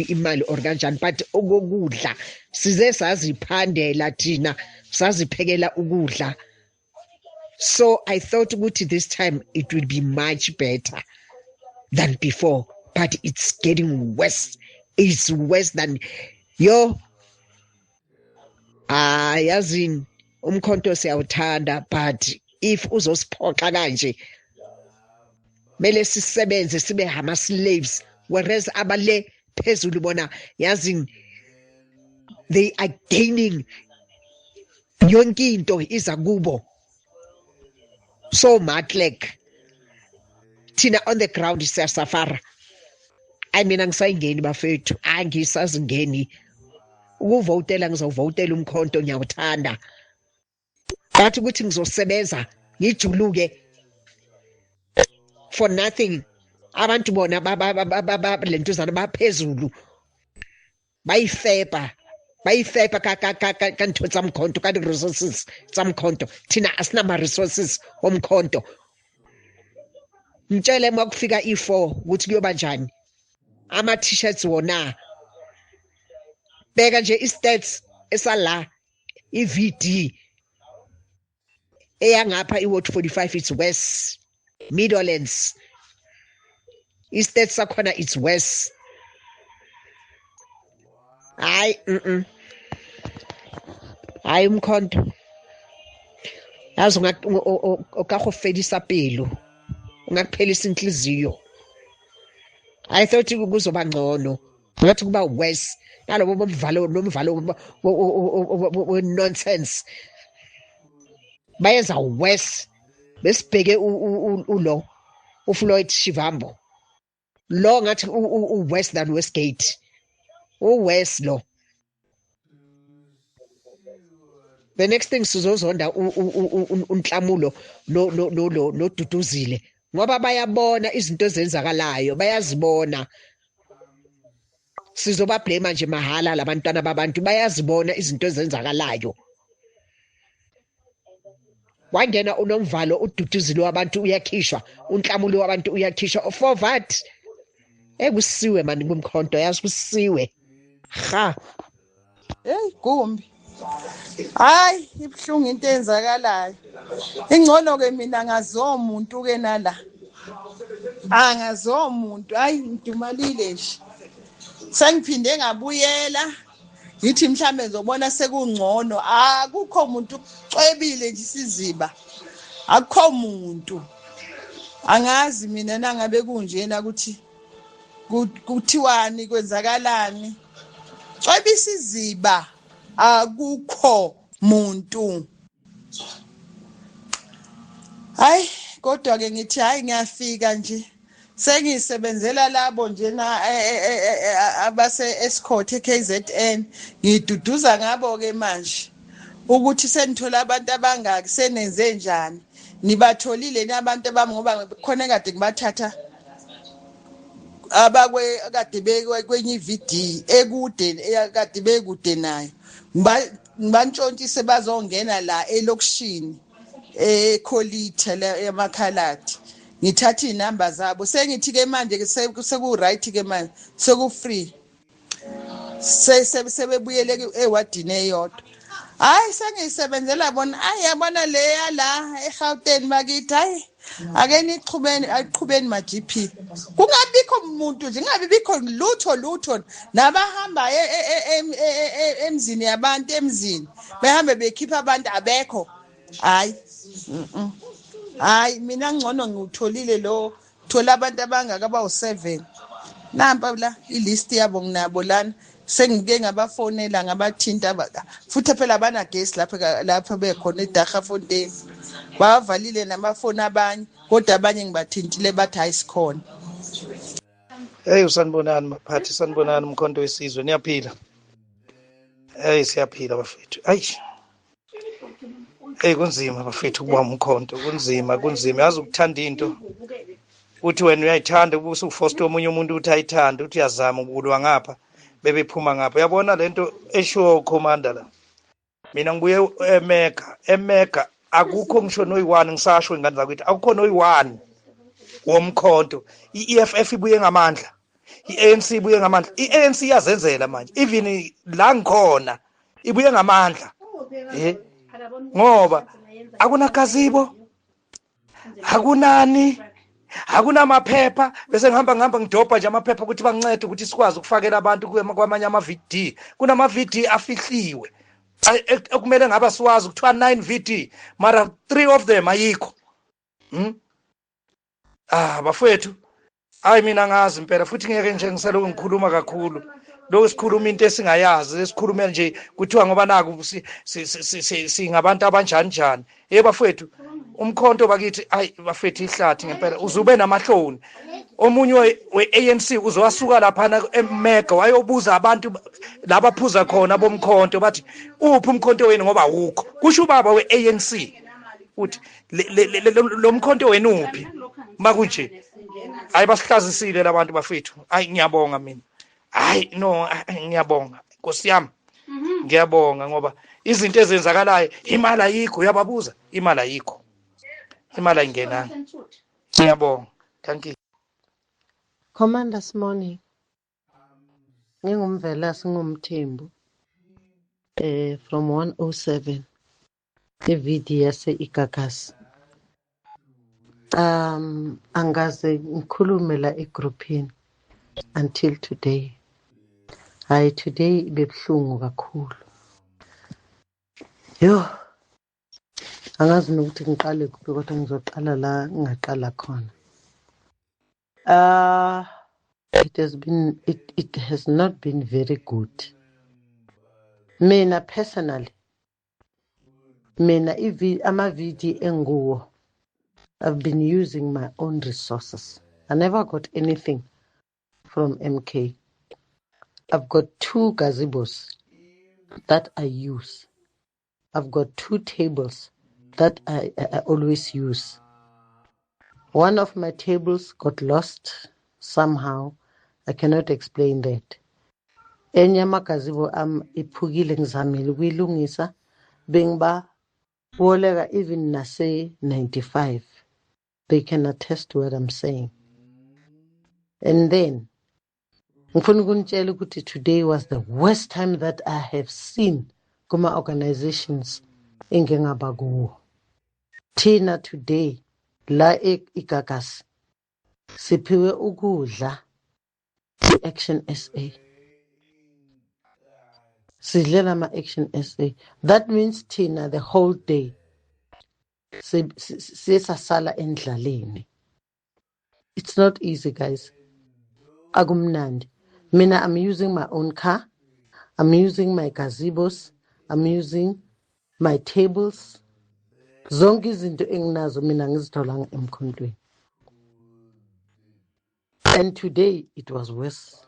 Speaker 6: imali or kanjani, but okokudla size saziphandela thina, saziphekela ukudla. So I thought ukuthi this time it will be much better than before, but it's getting worse. It's worse than yo. Ah, yazini umkhonto siyawuthanda, but if uzosiphoxa kanje mele sisebenze sibe ama slaves, whereas abale phezulu bona yazini they are gaining, yonke into iza kubo. So matlek thina on the ground siyasafara. Ayi mina ngisayingeni bafethu, angisazingeni ukuvotela, ngizovotela umkhonto, ngiyawuthanda, but ukuthi ngizosebenza ngijuluke for nothing. Abantu bona lentuzana baphezulu bayifepa ka ntho tsa mkhonto, ka di-resources tsa mkhonto. Thina asinama-resources omkhonto. Ngitshele uma kufika i-4 ukuthi kuyoba njani. Ama-t-shirts wona, bheka nje i-stats esala i-VD eyangapha i-Ward 45, it's worse. Midlands i-stats sakhona it's worse. Hayi hayi umkhonto yazi o ka go fedisa pelo, ungakuphelisa inhliziyo. I thought kuzoba ngcono, ngathi kuba worse nalobo bomvalo nomvalo we-nonsense bayenza worse. Besibheke ulo uFloyd Shivambo lo, ngathi u-worse than Westgate, u-worse lo. The next thing sizozonda uNhlamulo no noDuduzile, ngoba bayabona izinto ezenzakalayo, bayazibona. Sizoba-blame nje mahala labantwana babantu, bayazibona izinto ezenzakalayo. Wangena unomvalo, uDuduzile wabantu uyakhishwa, uNhlamulo wabantu uyakhishwa, for what? Ekusiwe mani kumkhonto, yazi kusiwe ha.
Speaker 7: Hey gumbi, hayi ibuhlungu into eyenzakalayo. Ingcono ke mina ngazomuntu ke nala, angazomuntu. Hayi ngidumalile nje, sengiphinde ngabuyela ngithi mhlambe ngizobona sekungcono. Akukho umuntu ucwebile nje isiziba, akukho muntu. Angazi mina nangabe kunjena ukuthi kuthiwani, kwenzakalani. Cweba isiziba, akukho muntu. Hayi kodwa ke ngithi hayi ngiyafika nje, sengisebenzela labo nje na abase Escort eKZN, ngiduduza ngabo ke manje ukuthi senithola abantu abangaki, senenze njani, nibatholile ni abantu abami, ngoba khona kade ngibathatha abakwe kade bekwenye iVD ekude, kade bekude nayo, ngibantshontshise bazongena la elokishini eKholitha la emakhaladi, ngithatha inamba zabo. Sengithi ke manje ke seku right ke manje, seku free, sebebuyele ewadini eyodwa. Hayi sengiyisebenzela bona. Hayi yabona leya la eGauteng bakithi, hayi ake niqhubeni, aqhubeni ma GP, kungabikho umuntu nje, kungabi bikho lutho lutho. Nabahamba emzini yabantu, emzini behambe bekhipha abantu abekho. Hayi hayi mina ngcono ngiwutholile lo, thola abantu abangaka abawu7. Nampa la ilist yabo nginabo lana, sengike ngabafonela ngabathinta, futhi phela abanagesi lapha bekhona eDaggafontein, bavalile namafoni abanye, kodwa abanye ngibathintile bathi hayi sikhona.
Speaker 8: Hey usanibonani maphathi, sanibonani umkhonto wesizwe, niyaphila? Hey siyaphila bafethu. Ayi hey kunzima bafethu ukuba umkhonto, kunzima kunzima. Yazi ukuthanda into uthi wena uyayithanda ubuse ufoster omunye umuntu uthi ayithande, uthi uyazama ukulwa ngapha bebephuma ngapha. Uyabona lento eshiwo commander la, mina ngibuye eMecca, eMecca akukho ngisho noyi-1, ngisasho ingane zakwethu, akukho noyi-1 womkhonto. I-EFF ibuye ngamandla, i-ANC ibuye ngamandla, i-ANC iyazenzela manje, even la ngikhona ibuye ngamandla ngoba akunagazibo, akunani, akunamaphepha. Bese ngihamba ngidobha nje amaphepha ukuthi bangincede ukuthi sikwazi ukufakela abantu kwamanye ama-VD. Kunama-VD afihliwe, Ekumele ngabe siwazi kuthiwa 9 VD, mara 3 of them ayikho. Ah bafowethu, hayi mina ngazi impela, futhi ngeke nje ngiseloku ngikhuluma kakhulu. Lokhu sikhuluma into esingayazi, esikhuluma nje kuthiwa ngoba naku singabantu abanjani njani. Hey bafowethu, umkhonto bakithi, hayi bafethu, ihlathi ngempela, uzube namahloni. Omunye we-ANC uzowasuka laphana eMega wayobuza abantu labaphuza khona bomkhonto, bathi uphi umkhonto wenu ngoba awukho. Kusho ubaba we-ANC uthi lo mkhonto wenu uphi makunje. Hayi basihlazisile labantu bafethu. Hayi ngiyabonga mina, hayi no, ngiyabonga Nkosi yami, ngiyabonga ngoba izinto ezenzakalayo, imali ayikho, uyababuza imali ayikho, imali ayingenanga. Ngiyabonga, thank you.
Speaker 9: Commander morning. NginguMvelase, ngumthembu from 107 eVD yase Igagasi. Angaze ngikhulume la egroupini until today. Hayi, today ibebuhlungu kakhulu. Yo, angazi nokuthi ngiqale kuphi, kodwa ngizoqala la ngingaqala khona. It has been it, it has not been very good. Mina personally, mina ama-VD enguwo, I've been using my own resources. I never got anything from MK. I've got 2 gazebos that I use. I've got 2 tables that I always use. One of my tables got lost somehow. I cannot explain that. Enye amagazebo am iphukile, ngizamile ukuyilungisa, bengiba boleka even nase 95. They can attest to what I'm saying. And then ngifuna ukunitshela ukuthi today was the worst time that I have seen kuma organizations engingaba kuwo. Thina today la eGagasi siphiwe ukudla i-Action SA. Sidlela ama-Action SA. That means thina the whole day siye sasala endlaleni. It's not easy, guys. Akumnandi. Mina, I'm using my own car. I'm using my gazebos. I'm using my tables. Zonke izinto enginazo mina ngizitholanga emkhontweni. And today it was worse.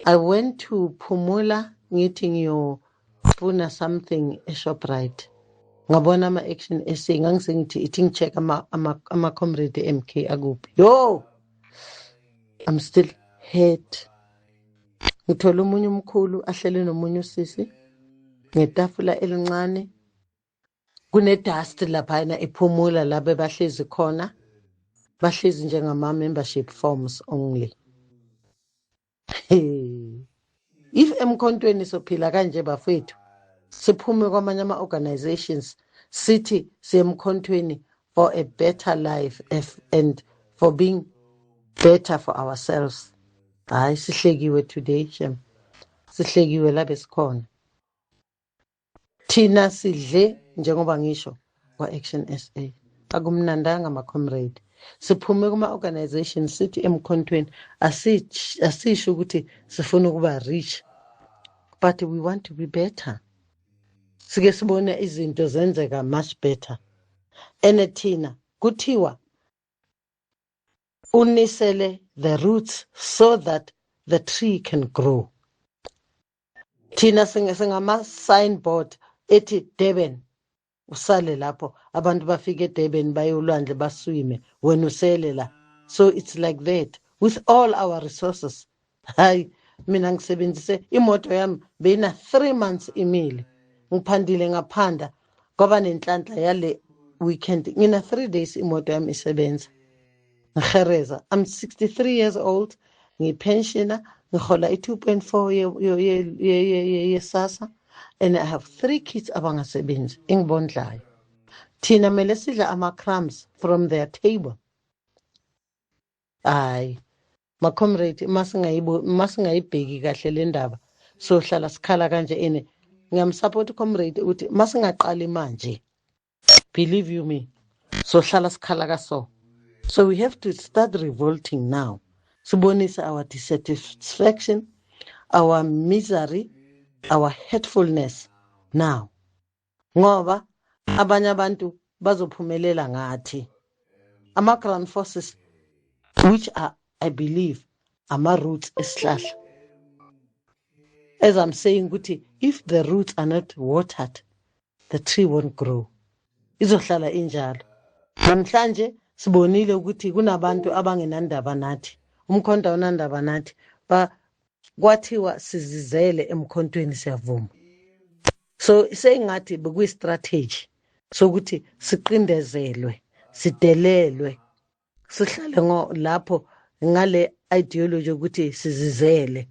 Speaker 9: I went to Pumula ngithi ngiyofuna something eShoprite. Ngabona ama-Action SA, ngangisengithi ithi ngi-check ama-comrade MK akuphi. Yo, I'm still hurt. Ngithola omunye umkhulu ahlele nomunye usisi ngetafula elincane, kune-dust laphayana ephumula la bebahlezi khona, bahlezi njengama-membership forms only. If emkhontweni sophila kanje bafethu, siphume kwamanye ama-organizations sithi siyemkhontweni for a better life and for being better for ourselves. Hayi, sihlekiwe today, shem, sihlekiwe la besikhona. Thina sidle njengoba ngisho kwa-Action SA, akumnandanga ama-comrade. Siphume kuma-organization sithi emkhontweni, asisho ukuthi sifuna ukuba rich, but we want to be better. Sike sibone izinto zenzeka much better. Ene thina kuthiwa unisele the roots so that the tree can grow. Thina singama signboard ethi Durban, usale lapho, abantu bafike eDurban baye olwandle baswime, wena usele la. So it's like that with all our resources. Hayi, mina ngisebenzise imoto yami beyina 3 months imile, ngiphandile ngaphanda kwaba nenhlanhla yale weekend, ngina 3 days imoto yami isebenza. Ngihereza, I'm 63 years old, ngipensioner, ngihola i-2.4 yesasa, and I have 3 kids abangasebenzi engibondlayo. Thina mele sidla ama-crumbs from their table. Hayi ma-comrade, masingayibheki kahle le ndaba, sohlala sikhala kanje. Ene Ngiyamsupport comrade ukuthi masingaqali manje, believe you me, sohlala sikhala kaso. So we have to start revolting now, sibonise our dissatisfaction, our misery, our hurtfulness now, ngoba abanye abantu bazophumelela ngathi ama-ground forces, which are, I believe, ama-roots esihlahla. As I'm saying ukuthi if the roots are not watered, the tree won't grow, izohlala injalo. Namhlanje sibonile ukuthi kunabantu abangenandaba nathi, umkhonto awunandaba nathi. Ba kwathiwa sizizele emkhontweni, siyavuma. So seyingathi bekuyi-strategy sokuthi siqindezelwe, sidelelwe, sihlale lapho ngale ideology yokuthi sizizele,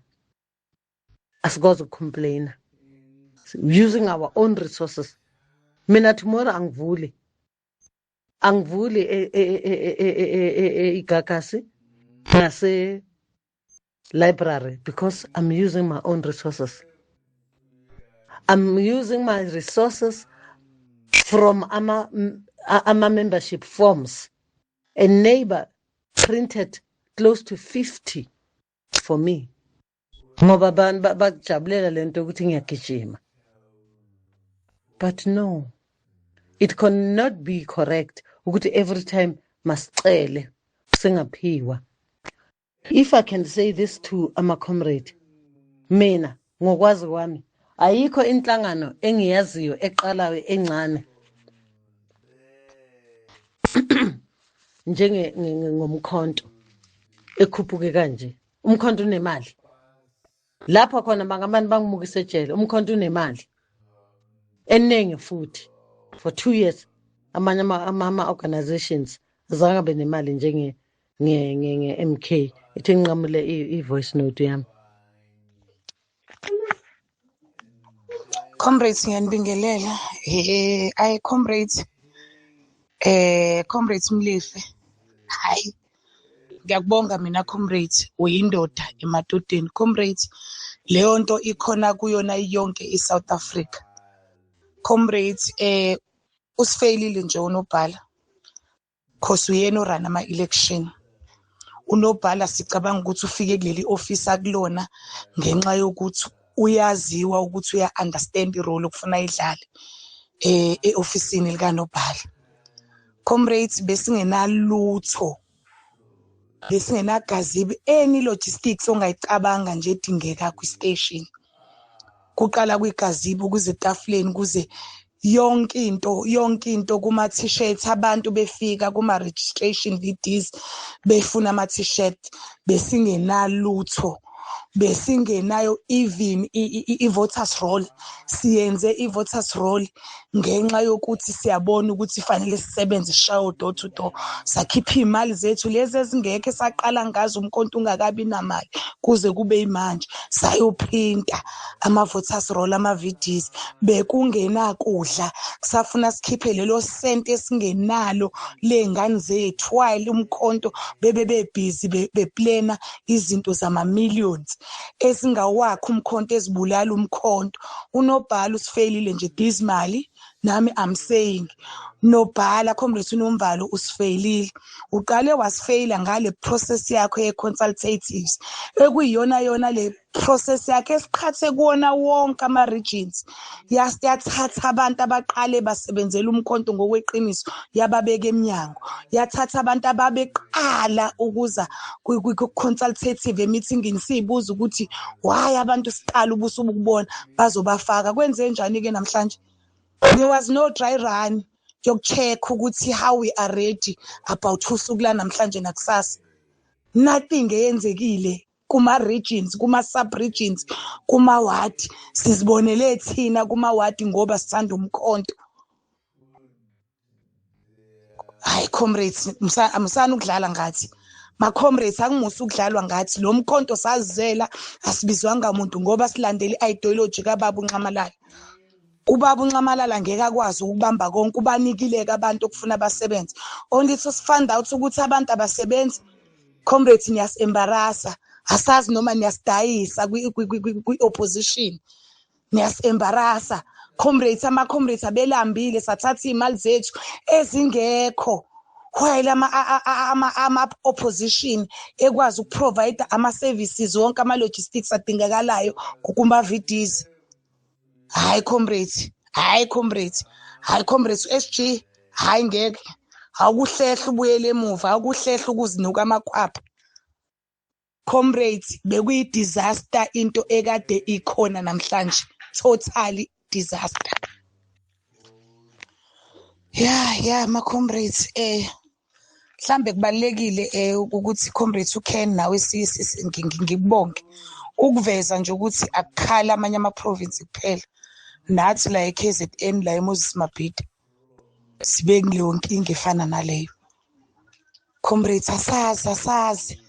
Speaker 9: asikwazi ukucomplaina, using our own resources. Mina tomorrow angivuli igagasi ngase library because I'm using my own resources. I'm using my resources from ama membership forms. A neighbor printed close to 50 for me ngoba abantu bakujabulela lento ukuthi ngiyagijima. But no, it cannot be correct ukuthi every time masicele singaphiwa. If I can say this to ama comrade, mina ngokwazi kwami ayikho inhlangano engiyaziyo eqalayo encane njenge ngomkhonto ekhuphuke kanje. Umkhonto unemali lapha khona, bangamani bangimukise ejele. Umkhonto unemali eningi futhi for 2 years amanye ama-organizations azange abe nemali njenge nge-MK. Ithi nginqamule i-voice note yami.
Speaker 7: Comrades, ngiyanibingelela. Ayi comrades, comrades Mlefe, hayi ngiyakubonga mina comrades, uyindoda emadodeni. Comrades, leyo nto ikhona kuyona yonke iSouth Africa. Comrades, usifeyilile nje unobhala, cause uyena orun ama-election. Unobhala sicabanga ukuthi ufike kuleli office akulona ngenxa yokuthi uyaziwa ukuthi uya-understand i-role okufuna ayidlale e-ofisini likanobhala. Comrades, besingenalutho, besingenagazibi, any logistics ongayicabanga nje edingeka kwi-station, kuqala kwigazebo kuze etafuleni, kuze yonke into, yonke into kuma t-shirt. Abantu befika kuma registration VDs befuna ama t-shirt, besingenalutho, besingenayo even i-voters roll. Siyenze i-voters roll ngenxa yokuthi siyabona ukuthi fanele sisebenze, sishaye door to door. Sakhipha iy'mali zethu lezi ezingekho esaqala ngazo umkhonto ungakabi namali kuze kube yimanje, sayoprinta ama-voters roll, ama-VDs. Bekungenakudla, kusafuna sikhiphe lelo senti esingenalo ley'ngane zethu, while umkhonto bebe bebhizi beplena izinto zama-millions esingawakho umkhonto, ezibulala umkhonto. Unobhala usifeyilile nje dismally. Nami I'm saying nobhala, comrades uNomvalo, usifeyilile. Uqale wasifeyila ngale process yakho ye-consultatives, ekuyiyona yona le process yakhe esiqhathe kuwona wonke ama-regions. Yathatha abantu abaqale basebenzela umkhonto ngokweqiniso, yababeka eminyango. Yathatha abantu ababeqala ukuza ku-consultative meeting, siyibuza ukuthi why abantu siqala ubusuku ukubona bazobafaka. Kwenze njani-ke namhlanje? There was no dry run yokucheck ukuthi how we are ready about usuku lanamhlanje nakusasa. Nothing eyenzekile kuma-regions, kuma-sub-regions, kuma-ward. Sizibonele thina kuma-ward ngoba sithanda umkhonto. Hayi comrades, musana ukudlala ngathi. Ma-comrades, akumusa ukudlalwa ngathi. Lo mkhonto sazizela, asibizwanga muntu ngoba silandele i-ideology kababa uNxamalala. Ubaba uNxamalala ngeke akwazi ukubamba konke, ubanikile-ke abantu okufuna basebenze, only to find out ukuthi abantu abasebenzi. Comrades, niyasi-embarasa, asazi noma niyasidayisa kwi-opposition. Niyasi-embarrassa comrades, ama-comrades abelambile, sathatha iy'mali zethu ezingekho while ama-opposition ekwazi ukuprovide ama-services wonke, ama-logistics adingakalayo kuma-VDs. Hhayi comrades, hhayi comrades, hhayi comrades, u-SG, hhayi ngeke. Awukuhlehla ubuyele emuva, awukuhlehla ukuzinuka amakhwapha. Comrades, bekuyi-disaster into ekade ikhona namhlanje, totally disaster. Ya ma-comrades, mhlambe kubalulekile ukuthi comrades uKen nawe ngikubonge ukuveza nje ukuthi akukhala amanye ama-province kuphela, nathi la e-KZN la eMoses Mabhida sibe kuleyo nkinga efana naleyo. Comrades, asazi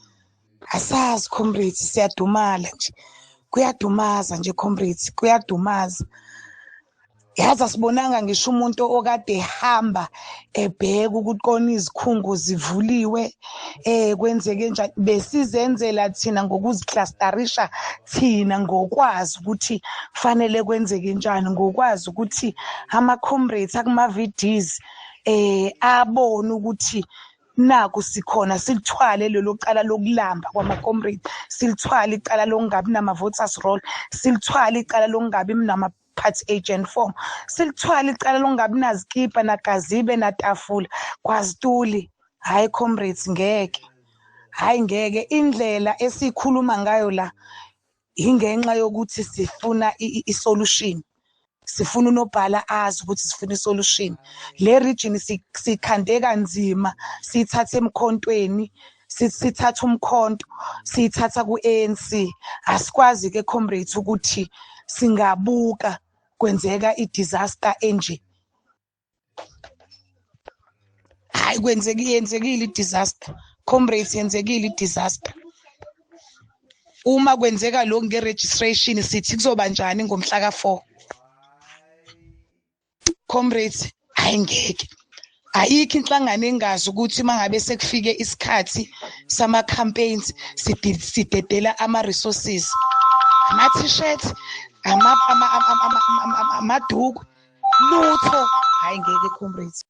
Speaker 7: asazi comrades, siyadumala nje, kuyadumaza nje comrades, kuyadumaza. Yazi asibonanga ngisho umuntu okade ehamba ebheka ukuthi kona izikhungo zivuliwe, kwenzeke njani. Besizenzela thina ngokuziklastarisha thina, ngokwazi ukuthi kufanele kwenzeke njani, ngokwazi ukuthi ama-comrades akuma-VDs abone ukuthi naku sikhona, silithwale lelo cala lokulamba kwama-comrades, silithwale icala lokungabi nama-voters roll, silithwale icala lokungabi nama-party agent form, silithwale icala lokungabi nazikipa nagazibe natafula kwazituli. Hhayi comrades, ngeke, hhayi ngeke. Indlela esikhuluma ngayo la ingenxa yokuthi sifuna i-solution, sifuna unobhala azi ukuthi sifuna i-solution. Le region sikhande kanzima, siyithathe emkhontweni, sithatha umkhonto, siyithatha ku-ANC. Asikwazi ke comrades ukuthi singabuka kwenzeka i-disaster enje. Hayi, yenzekile i-disaster comrades, yenzekile i-disaster. Uma kwenzeka lokhu nge-registration, sithi kuzoba njani ngomhla ka-4 comrades? Hayi ngeke, ayikho inhlangano engazi ukuthi mangabe sekufike isikhathi sama-campaigns sidedela ama-resources, ama-t-shirt, amaduku, lutho. Hayi ngeke comrades.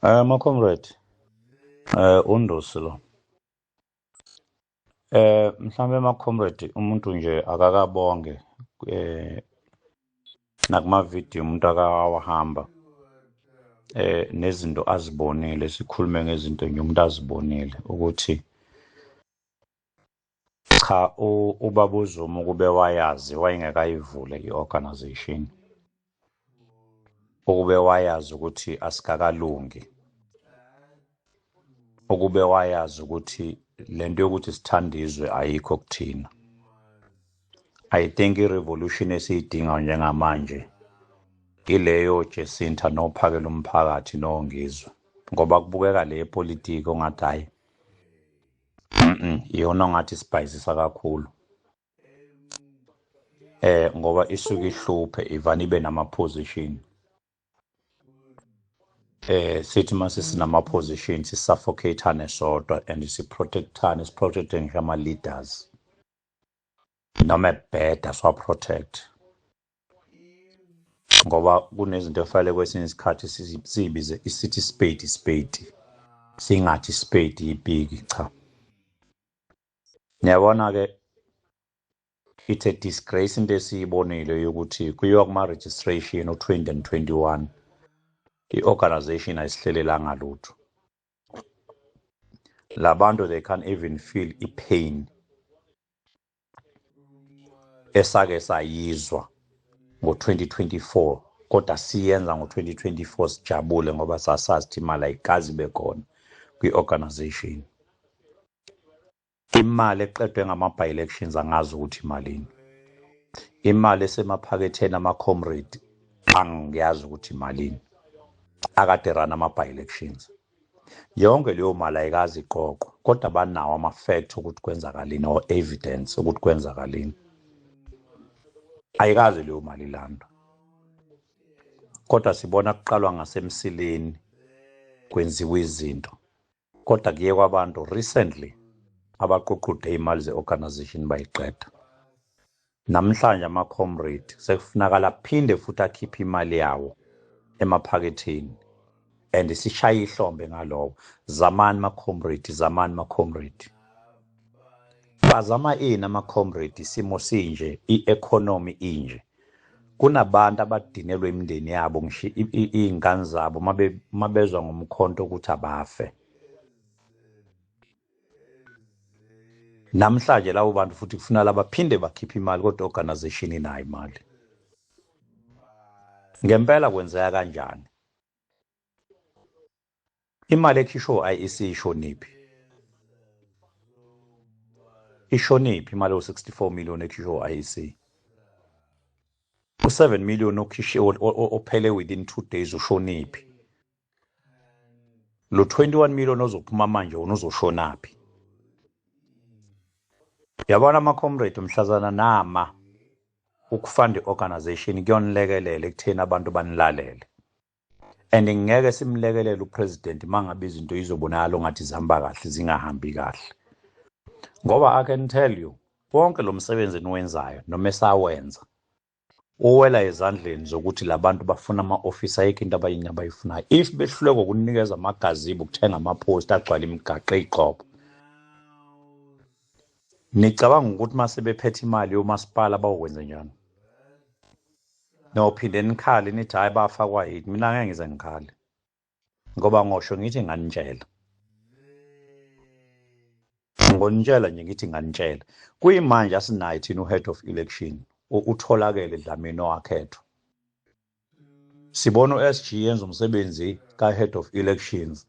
Speaker 10: Ma comrade, uNdosi lo. Mhlambe ma comrade, umuntu nje akakabonge nakuma video umuntu akawahamba nezinto azibonile, sikhulume ngezinto nje umuntu azibonile ukuthi cha, ubaba uZuma ukube wayazi wayengekayivule i-organization, ukube wayazi ukuthi asikakalungi, ukube wayazi ukuthi lento yokuthi sithanda izwe ayikho kuthina. I think i-revolution esiyidinga njengamanje ileyo Jacinta nophakela umphakathi noNgizwe, ngoba kubukeka le politiki ongathi hayi, iyona ongathi sibhayisisa kakhulu, ngoba isuke ihluphe ivane ibe nama position. Sithi mase sinama position sisuffocate sodwa and siprotectane, siprotecte ngisho ama leaders noma ebheda siwa protect, ngoba kunezinto efanele kwesinye isikhathi siyibize isithi spade spade, singathi spade ipiki. Cha, niyabona ke, it's a disgrace into esiyibonile yokuthi kuyiwa kuma registration u2021, i-organization ayisihlelelanga lutho. Labantu, they can't even feel i-pain esake sayizwa ngo-2024, kodwa siyenza ngo-2024 sijabule ngoba sasazi ukuthi imali ayikaze ibe khona kwi-organization. Imali eqedwe ngama-by-elections angazi ukuthi imalini, imali esemaphaketheni ama-comrade angiyazi ukuthi imalini, akade run ama-by-elections. Yonke leyo mali ayikaze iqoqwe, kodwa banawo ama-fact ukuthi kwenzakalini or evidence ukuthi kwenzakalini. Ayikaze leyo mali ilandwa, kodwa sibona kuqalwa ngasemsileni kwenziwa izinto, kodwa kuye kwabantu recently abaqoqode imali ze-organization bayiqeda. Namhlanje ama-comrade sekufunakala aphinde futhi akhiphe imali yawo emaphaketheni, and sishaye ihlombe ngaloko. Zamani ma-comrade, zamani ma-comrade. Bazama ini ama-comrade? Isimo sinje, i-economy inje, kunabantu abadinelwe imindeni yabo, ngisho iy'ngane zabo mabezwa ngomkhonto ukuthi abafe. Namhlanje labo bantu futhi kufuna labaphinde bakhiphe imali, kodwa organization inayo imali. Ngempela kwenzeka kanjani? Imali ekhishwa u-IEC ishoniphi? Ishoniphi imali ewu-64 million ekhishwa u-IEC? U-7 million okhishiwe ophele within 2 days ushoniphi? Lo 21 million ozophuma manje wona uzoshonaphi? Yabona ama-comrade, mhlazana nama ukufunda i-organization kuyonilekelela ekutheni abantu banilalele. And ngeke simlekelele upresident mangabe izinto izobonakala ngathi zihamba kahle, zingahambi kahle. Ngoba I can tell you, wonke lo msebenzi eniwenzayo noma esawenza uwela ezandleni zokuthi labantu bafuna ama-ofisi, ayikho into abayini abayifunayo. If behluleka ukunikeza amagazibo ukuthenga amaphosta agcwala imigaqo eyigxobo, nicabanga ukuthi mase bephethe imali yomasipala bawukwenze njani? Nophinde nikhale nithi hhayi bafakwa yini? Mina ngeke ngize ngikhale, ngoba ngosho ngithi nganitshela, ngonitshela nje ngithi nganitshela. Kuyimanje asinayo thina u-head of election, utholakele Dlamini owakhethwa. Sibona u-SG yenza umsebenzi ka-head of elections,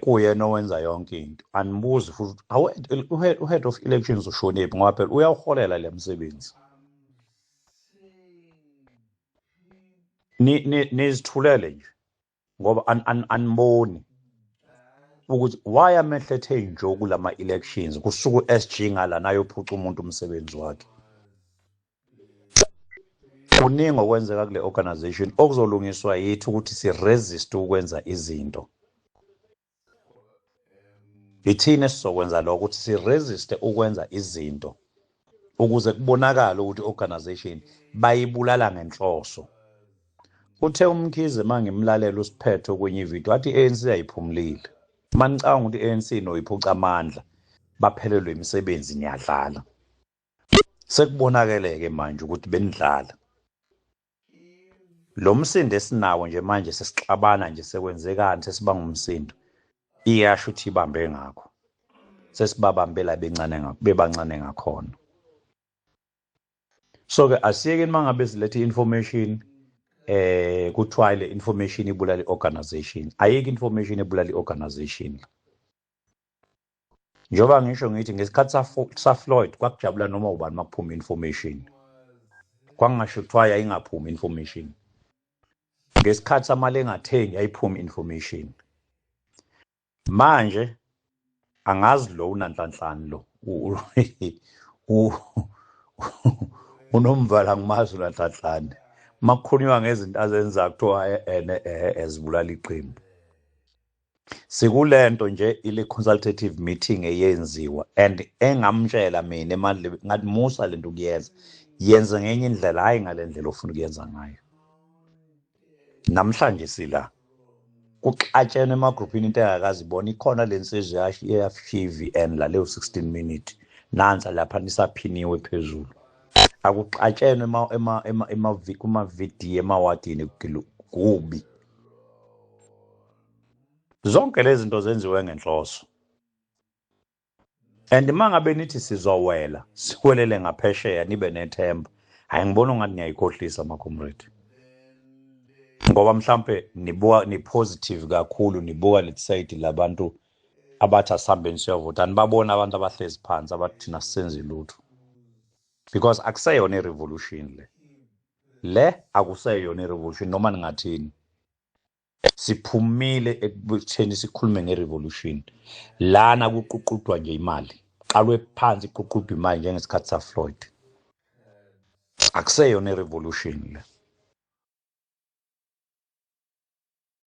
Speaker 10: kuyena owenza yonke into. Anibuzi futhi u-head of elections ushonephi, ngoba phela uyawuholela le msebenzi. Nizithulele nje ngoba aniboni ukuthi why amehlo ethe nje kulama elections kusuka u-SG ngala nayophuca umuntu umsebenzi wakhe. Kuningi okwenzeka kule organization okuzolungiswa yithi ukuthi si-resist ukwenza izinto. Ithina esizokwenza lokho, ukuthi si-resist ukwenza izinto ukuze kubonakale ukuthi i-organization bayibulala ngenhloso. Uthe uMkhize mangimlalela usiphetho kwenye ividiyo wathi i-ANC ayiphumulile. Manicabanga ukuthi i-ANC noyiphuca amandla baphelelwe imisebenzi, niyadlala. Sekubonakeleke manje ukuthi benidlala. Lo msindo esinawo nje manje sesixabana nje, sekwenzekani, sesibanga umsindo, iyasho ukuthi ibambe ngakho, sesibabambela bencane ngakho, bebancane ngakhona. So ke asiyekeni mangabe silethe information, kuthiwa le information ibulala i-organization. Ayikho information ebulala i-organization. Njengoba ngisho ngithi ngesikhathi sa-Floyd kwakujabula noma ubani makuphuma information, kwangasho kuthiwa yayingaphumi information. Ngesikhathi samali engathengi yayiphuma information. Manje angazi lo unanhlanhlani lo unomvala, ngimazi unanhlanhlani. Makukhulunywa ngezinto azenza kuthiwa ene ezibulala iqembu. Sikulento nje ile consultative meeting eyenziwa, and engamtshela mina emandleni ngathi musa lento ukuyenza, yenze ngenye indlela, hayi ngale ndlela ofuna ukuyenza ngayo. Namhlanje sila kuxatshenwe emagrupini into engakazi ibona. Ikhona le nsizwa eyashiya i-VN la leyo 16 minute, nansa lapha nisaphiniwe phezulu. Akuxatshenwe kuma-VD emawadini, kubi. Zonke lezi zinto zenziwe ngenhloso. And mangabe nithi sizowela, siwelele ngaphesheya nibe nethemba, hayi ngibona ungathi niyayikhohlisa ama-comrade. Ngoba mhlambe nibuka ni positive kakhulu, nibuka le side labantu abathi asihambeni siyovota, anibabona abantu abahlezi phansi abathi thina sisenze lutho. Because akuseyona i-revolution le. Le akuseyona i-revolution noma ningathini. Siphumile ekutheni sikhulume nge-revolution. Lana kuququdwa nje imali, qalwe phansi iququdwa imali njengesikhathi saFloyd. Akuseyona i-revolution le.